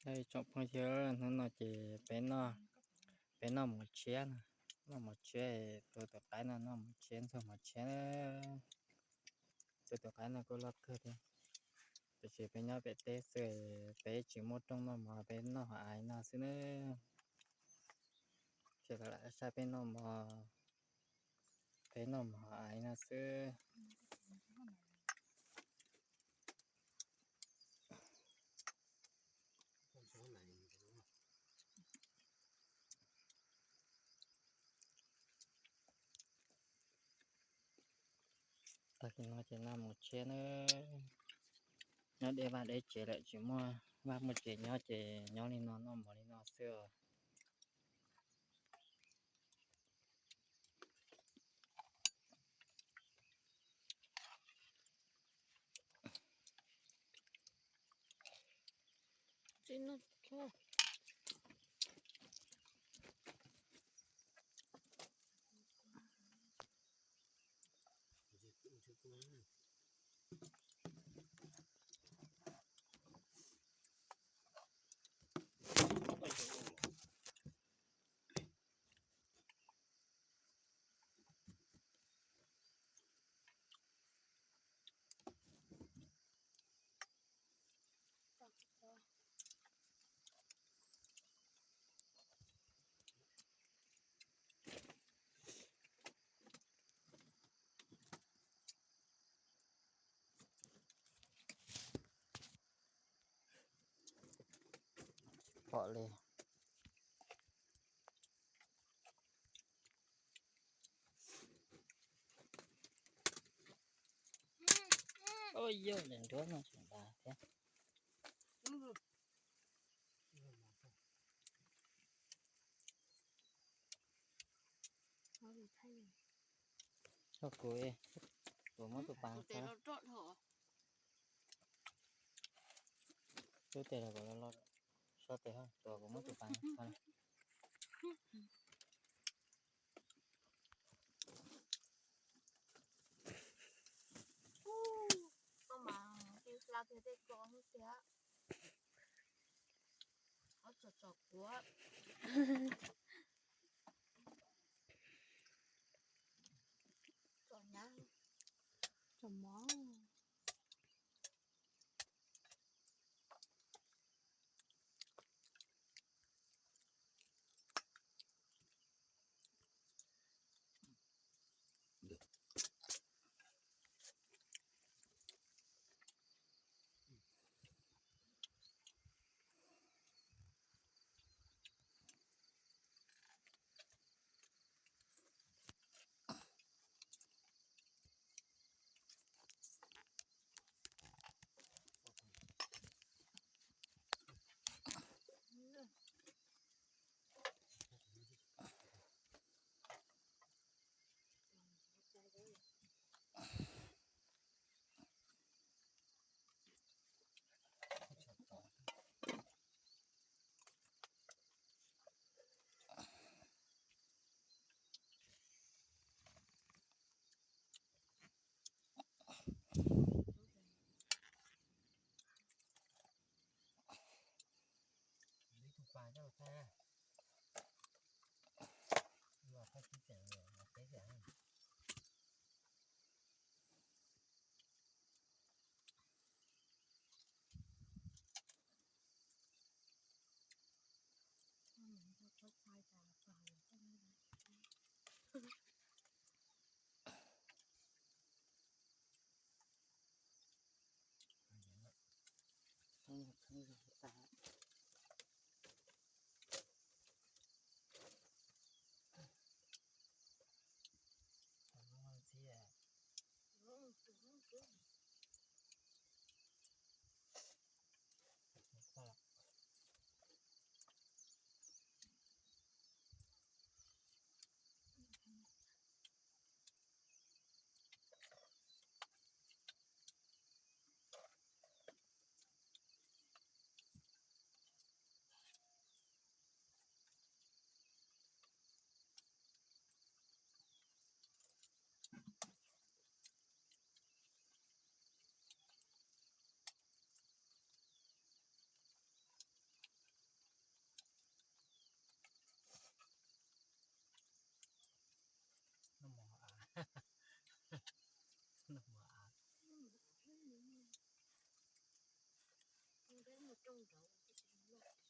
Ib tsoom phooj ywg, hnub no ces peb noj, peb noj mov tshiab no, noj mov tshiab, tua tus qaib no noj mov tshiab, ntxuag mov tshiab. Tua tus qaib no kuj loj kawg thiab, tiam sis peb nyob pem teb xwb, peb tsis muaj rooj noj mov, peb noj hauv av no xwb na. Ces lam saib peb noj mov, peb noj mov hauv av no xwb. Tag kis no ces noj mov tshiab na. Nyob deb vaj deb tsev lawm tsis muaj vaj muaj tsev nyob ces nyob li no noj mov li no xwb os. Pom li. Ua yog daim nruab no tseem ntas thiab. Koj kuv, kuv muab tus pas txog. Lub tes los kuv los so tes, tus kuv muab tus pas txog. Koj mas hla kiag tej ko tiag, ob tsom tsom kuv, tsom nyab, tsom mov. Ib tug pas coj los thaij, los thaij tib tseem los teb tseem. rooj nraud tib si no.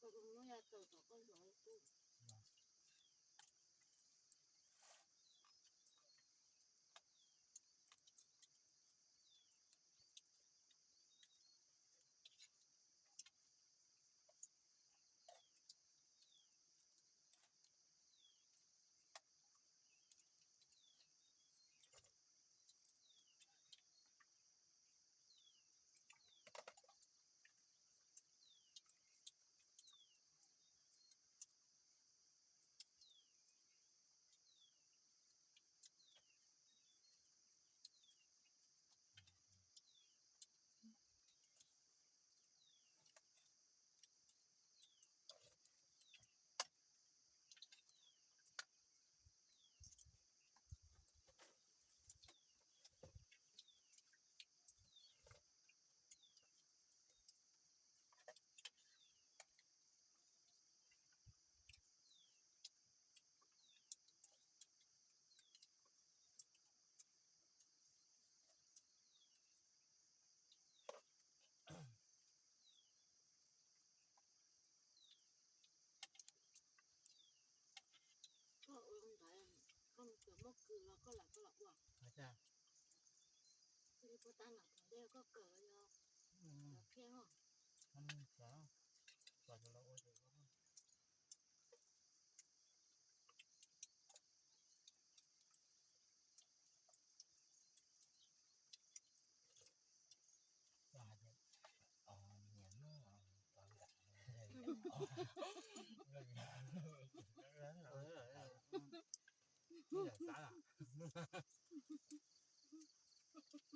Koj tus muab ya tawm kom koj zov ib tug. Koj ua ntawd, koj cov muaj kws los koj lam koj los ua. Li puas tas nam thov dej koj kawm yog cov phiaj os. Xab,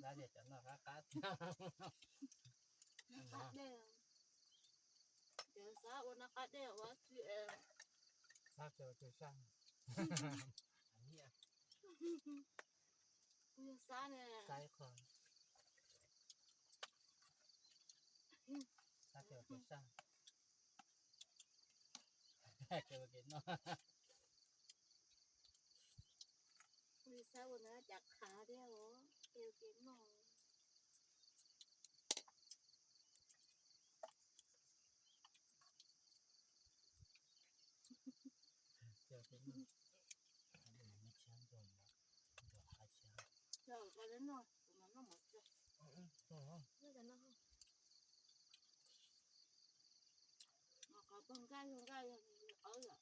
dab tias cov no qab qab thiab. Nab qab dej, cov xab ua nab qab dej ua tsi es. Xab ces ua tus saj. Kuv yog xab ne. Xab ib qho. Xab ces ua tus saj. Ces ua kev noj. Kuv yog xab ua na cas qhav thiab os, ces ua kev noj. Qhov pog nkaj yog nkaj yog awb yom.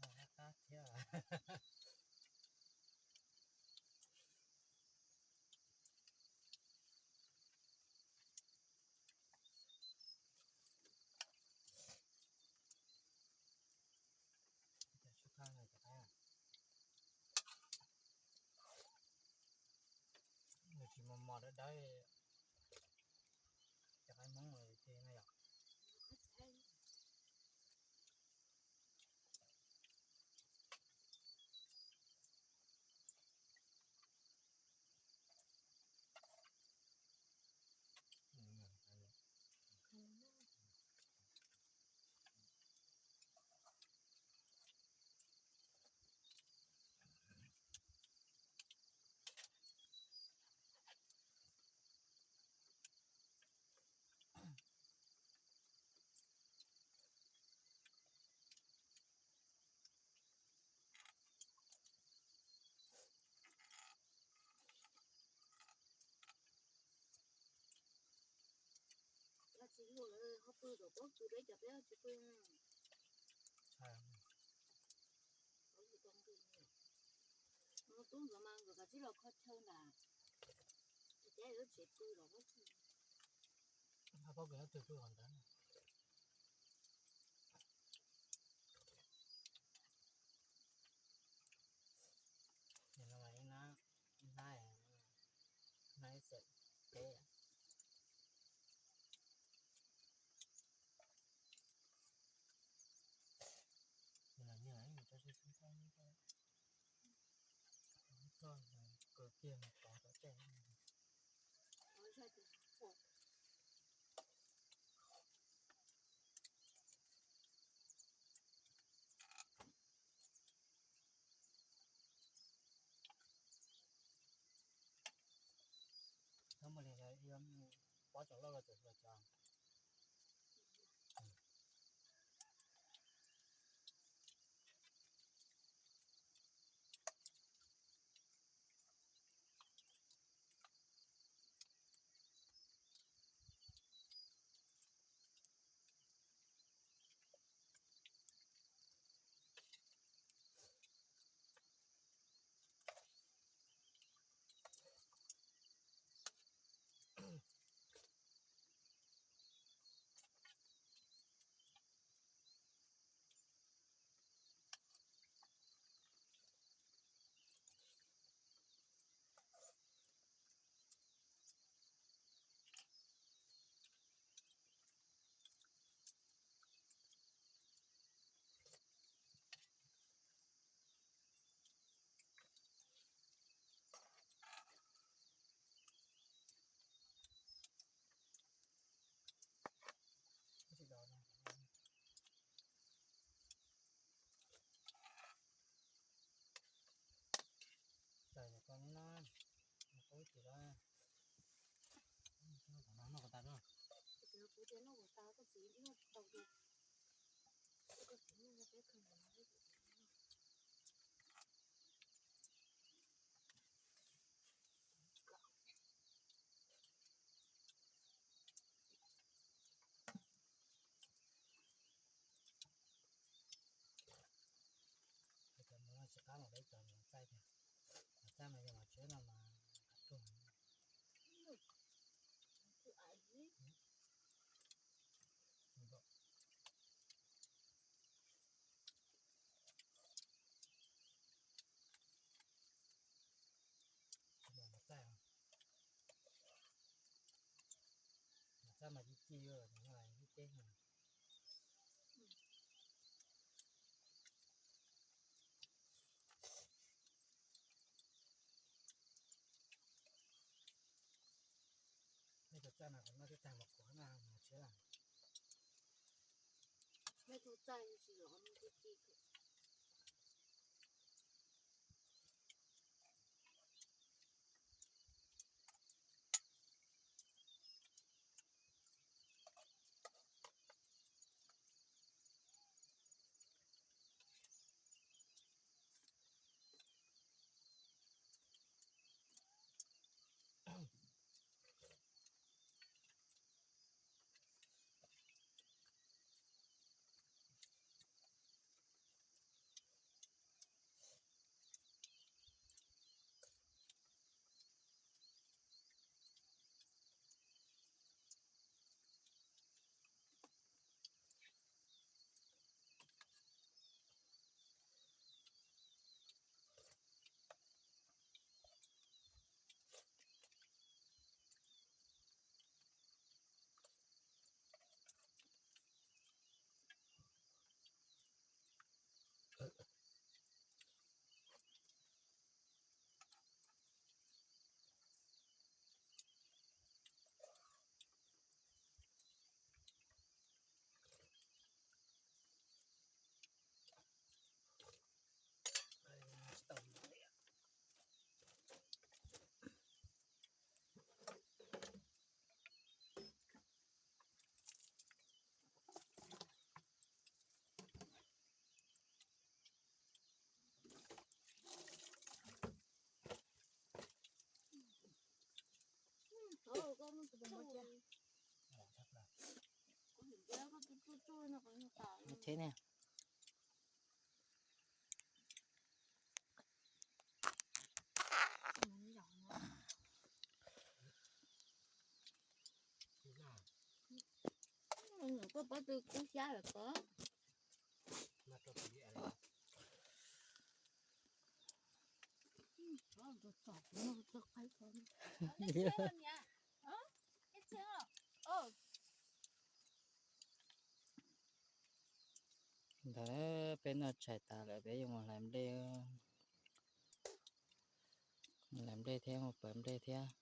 Qab qab thiab. Nws tsis mos mos dawb dawb, cov qaib Hmoob ces no yom. Tsis luaj lawm, ho pw kom paub pw peb cov peb tsis pw. Tub nkawd mas nkawd kav tsij los kho chaw ntawd, cab lub tsev pw los paub. Ho paub pw twg pw qhov ntawd. Nim no mas ib hnab, ib hnab, ib hnab ib txhiab peb. Kiag tov tom caj. Thov mus li, pob tsaus loj los txawm hluas tso. Tsis do no. Txais kom neb no, neb qub tsis do. Noj kom tas no. Kuv tias noj kom tas, koj txiv noj tau tias, koj txiv noj peb kawg nkaus no. Tsis qab los peb cov niam txaij tiag, niam txaij mas yog mas tsheb no mas qab tuag. Niam txaij, niam txaij mas txi txi ib teb no. Nej tus txaij mas kuv noj twb tag mas kuv noj mus tsheb lawm. Nej tus txaij tsis los nej twb txi. Cheb ne. Koj pob tw kub xyab lawm koj. Ntawd peb noj tshais tas lawm peb yuav mus hlais nplej. Lam nplej thiab, mus pawv nplej thiab.